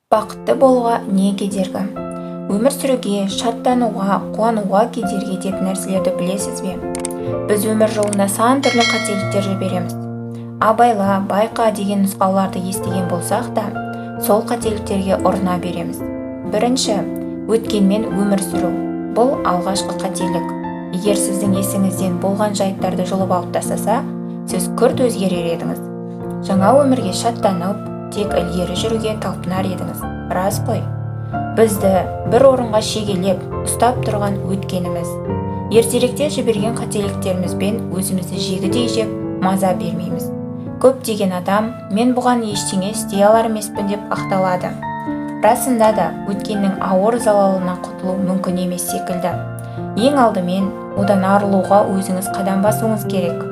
Бақытты болуға не кедергі? Өмір сүруге, шаттануға, қуануға кедергі ететін нәрселерді білесіз бе? Біз өмір жолында сан түрлі қателіктер жібереміз. Абайла, байқа деген нұсқауларды естіген болсақ та, сол қателіктерге ұрына береміз. Бірінші, өткенмен өмір сүру. Бұл алғашқы қателік. Егер сіздің есіңізден болған жайттарды жұлып алып тастаса, сіз күрт өзгерер едіңіз. Жаңа өмірге шаттанып, тек ілгері жүруге талпынар едіңіз. Рас қой. Бізді бір орынға шегелеп, ұстап тұрған өткеніміз. Ертеректе жіберген қателіктерімізбен өзімізді жегідей жеп, маза бермейміз. Көптеген адам мен бұған ештеңе істей алар емеспін деп ақталады. Расында да өткеннің ауыр залалынан құтылу мүмкін емес секілді. Ең алдымен одан арылуға өзіңіз қадам басуыңыз керек.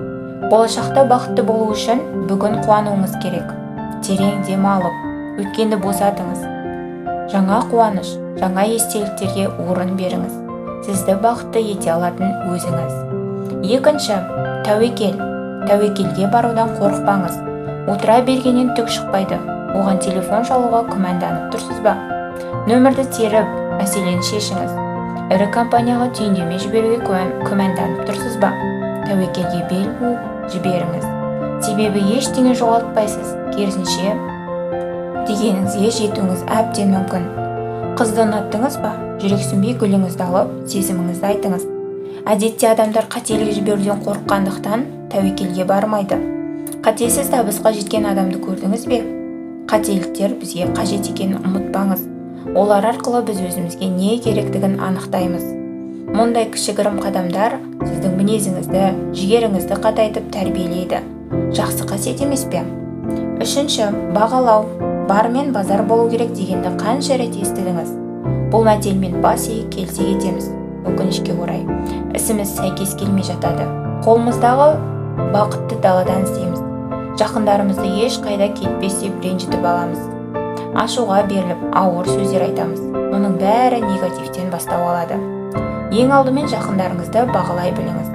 Болашақта бақытты болу үшін бүгін қуануыңыз керек. Терең дем алып, өткенді босатыңыз. Жаңа қуаныш, жаңа естеліктерге орын беріңіз. Сізді бақытты ете алатын өзіңіз. Екінші, тәуекел. Тәуекелге барудан қорықпаңыз. Отыра бергеннен түк шықпайды. Оған телефон шалуға күмәнданып тұрсыз ба? Нөмірді теріп, мәселені шешіңіз. Ірі компанияға түйіндеме жіберуге күмәнданып тұрсыз ба? Тәуекелге бел буып, жіберіңіз. Себебі ештеңе жоғалтпайсыз, керісінше дегеніңізге жетуіңіз әбден мүмкін. Қызды ұнаттыңыз ба? Жүрексінбей гүліңізді алып, сезіміңізді айтыңыз. Әдетте адамдар қателік жіберуден қорыққандықтан тәуекелге бармайды. Қатесіз табысқа жеткен адамды көрдіңіз бе? Қателіктер бізге қажет екенін ұмытпаңыз. Олар арқылы біз өзімізге не керектігін анықтаймыз. Мұндай кішігірім қадамдар сіздің мінезіңізді, жігеріңізді қатайтып тәрбиелейді. Жақсы қасиет емес пе? Үшінші, бағалау. Бармен базар болу керек дегенді қанша рет естідіңіз? Бұл мәтелмен бас иіп келісе кетеміз. Өкінішке орай, ісіміз сәйкес келмей жатады. Қолымыздағы бақытты даладан іздейміз. Жақындарымызды ешқайда кетпес деп ренжітіп аламыз. Ашуға беріліп, ауыр сөздер айтамыз. Оның бәрі негативтен бастау алады. Ең алдымен жақындарыңызды бағалай біліңіз.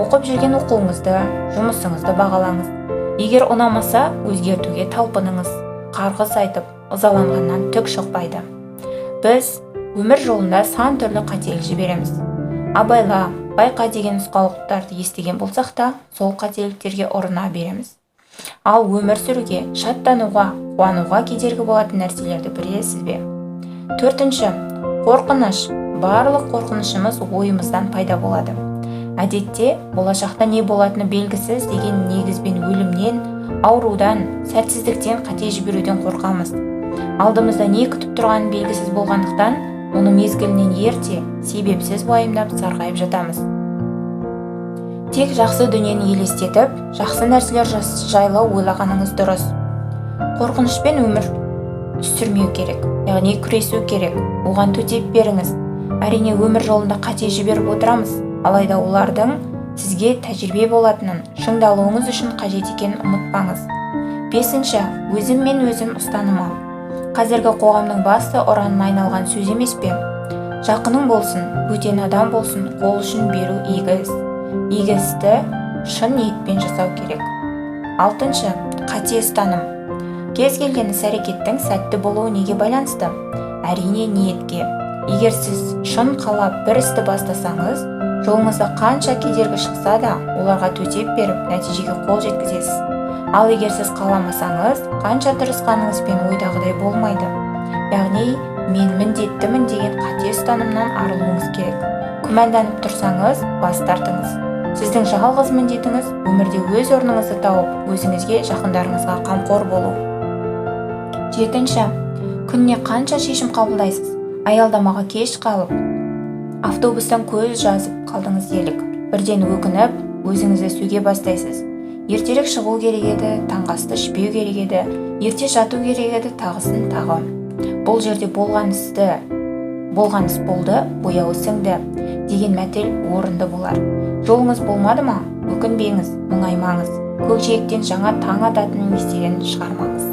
Оқып жүрген оқуыңызды, жұмысыңызды бағалаңыз. Егер ұнамаса, өзгертуге талпыныңыз. Қарғыс айтып, ызаланғаннан түк шықпайды. Біз өмір жолында сан түрлі қателік жібереміз. Абайла, байқа деген нұсқаулықтарды естіген болсақ та, сол қателіктерге ұрына береміз. Ал өмір сүруге, шаттануға, қуануға кедергі болатын нәрселерді білесіз бе? Төртінші, қорқыныш. Барлық қорқынышымыз ойымыздан пайда болады. Әдетте болашақта не болатыны белгісіз деген негізбен өлімнен, аурудан, сәтсіздіктен, қате жіберуден қорқамыз. Алдымызда не күтіп тұрғаны белгісіз болғандықтан, оны мезгілінен ерте, себепсіз уайымдап, сарғайып жатамыз. Тек жақсы дүниені елестетіп, жақсы нәрселер жайлы ойлағаныңыз дұрыс. Қорқынышпен өмір сүрмеу керек, яғни күресу керек. Оған төтеп беріңіз. Әрине, өмір жолында қате жіберіп отырамыз, алайда олардың сізге тәжірибе болатынын, шыңдалуыңыз үшін қажет екенін ұмытпаңыз. Бесінші, өзім мен өзім ұстанымы. Қазіргі қоғамның басты ұранына айналған сөз емес пе? Жақының болсын, бөтен адам болсын, қол ұшын беру игі іс. Игі істі шын ниетпен жасау керек. Алтыншы, қате ұстаным. Кез келген іс-әрекеттің сәтті болуы неге байланысты? Әрине, ниетке. Егер сіз шын қалап бір істі бастасаңыз, жолыңызда қанша кедергі шықса да, оларға төтеп беріп, нәтижеге қол жеткізесіз. Ал егер сіз қаламасаңыз, қанша тырысқаныңызбен ойдағыдай болмайды. Яғни, мен міндеттімін деген қате ұстанымнан арылуыңыз керек. Күмәнданып тұрсаңыз, бас тартыңыз. Сіздің жалғыз міндетіңіз өмірде өз орныңызды тауып, өзіңізге, жақындарыңызға қамқор болу. Жетінші, күніне қанша шешім қабылдайсыз? Аялдамаға кеш қалып, автобустан көз жазып қалдыңыз делік. Бірден өкініп, өзіңізді сөге бастайсыз. Ертерек шығу керек еді, таңғы асты ішпеу керек еді, ерте жату керек еді, тағысын тағы. Бұл жерде болған іс болды, бояуы сіңді деген мәтел орынды болар. Жолыңыз болмады ма? Өкінбеңіз, мұңаймаңыз. Көкжиектен жаңа таң ататынын естен шығармаңыз.